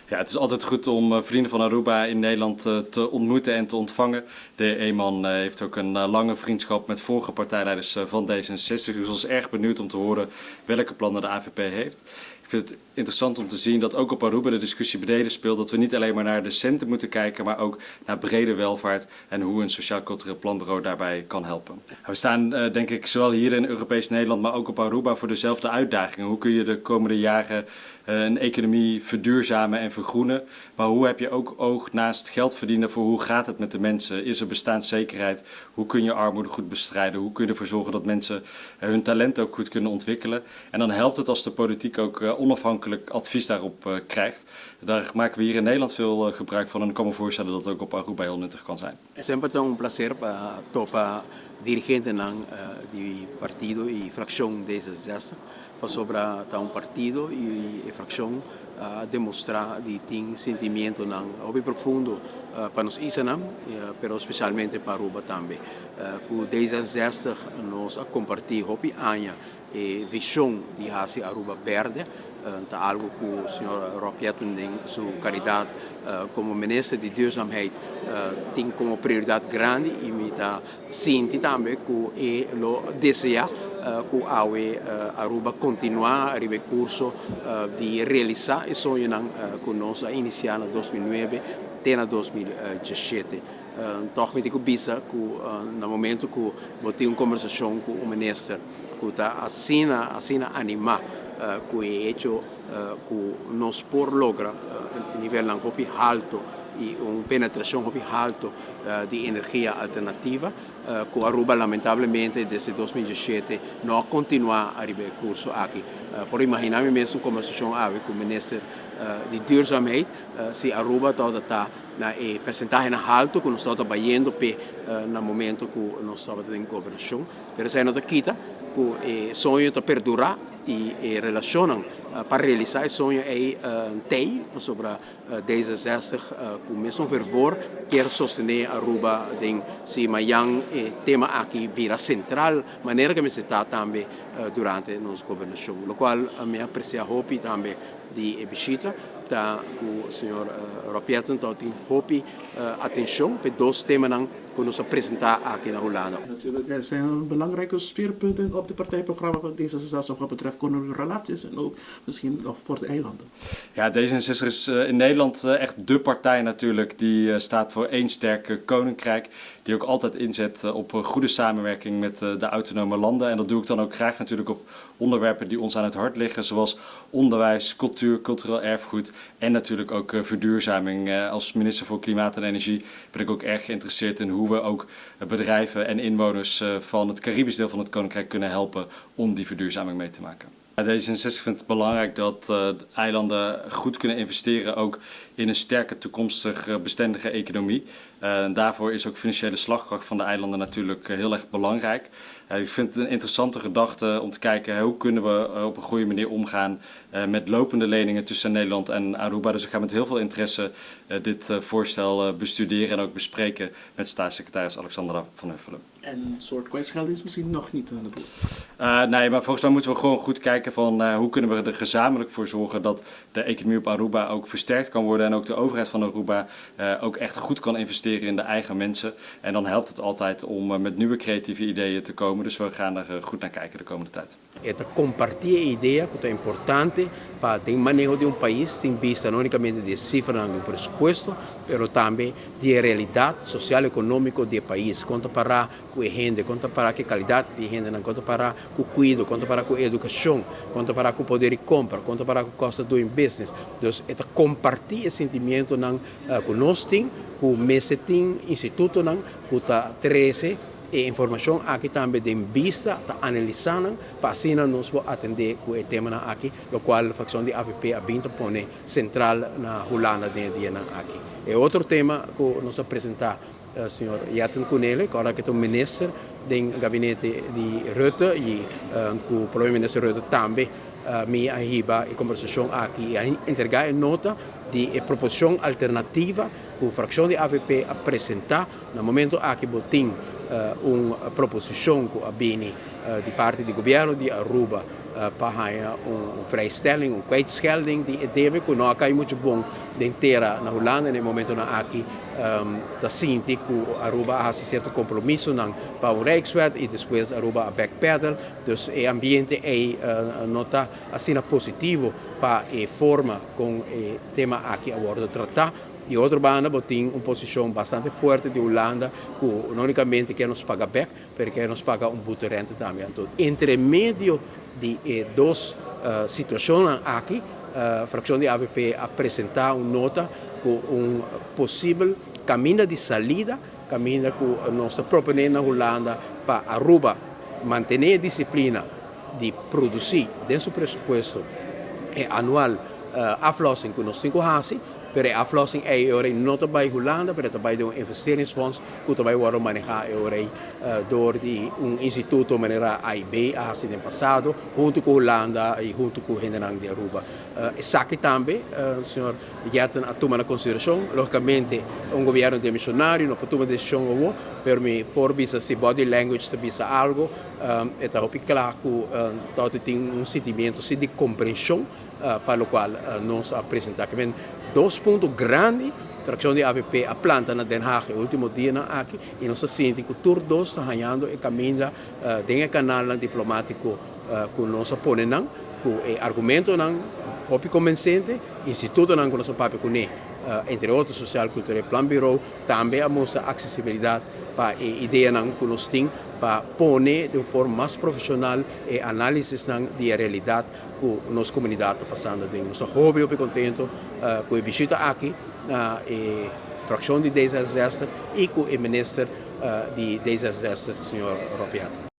Ja, het is altijd goed om vrienden van Aruba in Nederland te ontmoeten en te ontvangen. De Eman heeft ook een lange vriendschap met vorige partijleiders van D66. Dus ik was erg benieuwd om te horen welke plannen de AVP heeft. Ik vind het interessant om te zien dat ook op Aruba de discussie breder speelt. Dat we niet alleen maar naar de centen moeten kijken, maar ook naar brede welvaart en hoe een sociaal-cultureel planbureau daarbij kan helpen. We staan denk ik zowel hier in Europees Nederland, maar ook op Aruba voor dezelfde uitdagingen. Hoe kun je de komende jaren een economie verduurzamen en vergroenen? Maar hoe heb je ook oog naast geld verdienen voor hoe gaat het met de mensen? Is er bestaanszekerheid? Hoe kun je armoede goed bestrijden? Hoe kun je ervoor zorgen dat mensen hun talent ook goed kunnen ontwikkelen? En dan helpt het als de politiek ook onafhankelijk advies daarop krijgt. Daar maken we hier in Nederland veel gebruik van en ik kan me voorstellen dat het ook op Aruba heel nuttig kan zijn. Semper ta un plaser pa topa dirigentenan di partido i frakshon D66 pasobra ta un partido i frakshon a demostrá di tin sentimentonan hopi profundo pa nos islanan, pero spesialmente pa Aruba tambe. Ku D66 nos a kompartí hopi aña e vishon di hasi Aruba berde, ta algu ku señor Rob Jetten den su kalidat komo minister di duurzaamheid tin komo prioridat grandi i mi ta sinti tambe ku e lo deseá ku awe Aruba kontinuá riba e kurso di realisá e soñonan ku nos a inisiá na 2009 te na 2017. Tòg mi tin ku bisa ku na momentu ku bo tin un kombersashon ku un minister ku ta asina asina animá ku e hecho ku nos por logra nivelnan hopi halto i un penetrashon hopi halto di energia alternativa ku Aruba lamentablemente desde 2017 no a kontinuá ariba e kurso aki. Por imaginá mi mes un kombersashon awe ku minister di duurzaamheid si Aruba tabata ta na e persentahenan halto ku nos tabata bayendo p'e na momento ku nos tabata den gobernashon. Pero esei no ta kita ku e soño ta perdurá i e relashonnan pa realisá e soño ei t'ei pasobra D66 ku mesun fervor kier sostené Aruba den si mayan e tema aki bira sentral manera ke mester ta tambe durante nos gobernashon. Lokual mi a apresiá hopi tambe di e bishita ta ku señor Rob Jetten tabatin hopi atenshon pa e dos temanan ku nos a presentá aki na Hulanda. Natuurlijk, er zijn belangrijke speerpunten op de partijprogramma van D66 wat betreft koninklijke relaties en ook misschien nog voor de eilanden. Ja, D66 is in Nederland echt dé partij natuurlijk die staat voor één sterk koninkrijk. Die ook altijd inzet op goede samenwerking met de autonome landen. En dat doe ik dan ook graag natuurlijk op onderwerpen die ons aan het hart liggen, zoals onderwijs, cultuur, cultureel erfgoed en natuurlijk ook verduurzaming. Als minister voor Klimaat en Energie ben ik ook erg geïnteresseerd in hoe we ook bedrijven en inwoners van het Caribisch deel van het Koninkrijk kunnen helpen om die verduurzaming mee te maken. D66 vindt het belangrijk dat de eilanden goed kunnen investeren ook in een sterke toekomstig bestendige economie. En daarvoor is ook financiële slagkracht van de eilanden natuurlijk heel erg belangrijk. Ik vind het een interessante gedachte om te kijken hoe kunnen we op een goede manier omgaan met lopende leningen tussen Nederland en Aruba. Dus ik ga met heel veel interesse dit voorstel bestuderen en ook bespreken met staatssecretaris Alexandra van Huffelen. En een soort kwijtschelding is misschien nog niet aan de beurt. Nee, maar volgens mij moeten we gewoon goed kijken van hoe kunnen we er gezamenlijk voor zorgen dat de economie op Aruba ook versterkt kan worden en ook de overheid van Aruba ook echt goed kan investeren in de eigen mensen. En dan helpt het altijd om met nieuwe creatieve ideeën te komen. Dus we gaan er goed naar kijken de komende tijd. E ta kompartí e idea ku ta importante pa den maneho di un pais tin bista no únikamente di e sifranan di un presupuesto, pero tambe di e realidat sosial-ekonómiko di e pais, kon ta pará ku e hende, kon ta pará ku e kalidat di e hendenan, kon ta pará ku kuido, kon ta pará ku edukashon, kon ta pará ku poder di kompra, kon ta pará ku cost of doing business. Dus e ta kompartí e sentimientonan ku nos tin, ku mester tin institutonan ku ta trese e informashon aki tambe den bista, ta analisá nan pa asina nos por atendé ku e temanan aki, lokual frakshon di avp a bin ta pone sentral na Hulanda den e dianan aki. E otro tema ku nos a presentá señor Jetten Kunele, ku ora ku e ta un minister den gabinete di Rutte i ku prome minister Rutte tambe mi a hiba e kombersashon aki i a entregá e nota di e proposishon alternativa ku frakshon di avp a presentá. Na momento aki bo tin un proposishon ku a bini di parti di gobièrnu di Aruba pa haña un vrijstelling, un kwijtschelding di e debe ku no a kai muchu bon den tera na Hulanda na e momentonan aki ta sinti ku Aruba a hasi sierto kompromisonan pa un Rijkswet i despues Aruba a backpedal. Dus e ambiente ei no ta asina positivo pa e forma kon e tema aki a wòrdu tratá. Di otro banda bo tin un posishon bastante fuerte di Hulanda ku no únikamente ke nos paga bèk, pero ke nos paga un boete rente tambe. Anto entre medio di e dos situashonnan aki frakshon di avp a presentá un nota ku un posibel kaminda di salida, kaminda ku nos ta proponé na Hulanda pa Aruba mantené e disiplina di produsí den su presupuesto e anual aflossing ku nos tin ku hasi, pero e aflossing ei e ora ei no ta bai Hulanda, pero e ta bai den un investeringsfonds ku ta bai wòrdu manehá e ora ei dor di un instituto manera AIB a hasi den pasado huntu ku Hulanda i huntu ku hendenan di Aruba. Esaki tambe señor Jetten a tuma na konsiderashon. Lógikamente un gobièrnu demisionario no por tuma desishon awor, pero mi por bisa si body language ta bisa algu e ta hopi kla ku tòg tin un sentimiento si di komprenshon pa lokual nos a presentá. Kimen dos punto grandi frakshon di avp a planta na Den Haag e último dianan aki i nos ta sinti ku tur dos ta hañando e kaminda den e kanalnan diplomátiko ku nos a pone nan ku e argumentonan hopi konbensente. Institutonan ku nos a papia kuné, entre otro Sociaal Cultureel Planbureau, tambe a mustra aksesibilidat pa e ideanan ku nos tin pa pone den un forma mas profeshonal e análisisnan di e realidat ku nos komunidat ta pasando aden. Nos ta hopi hopi kontento ku e bishita aki na e frakshon di D66 i ku e minister di D66, señor Rob Jetten.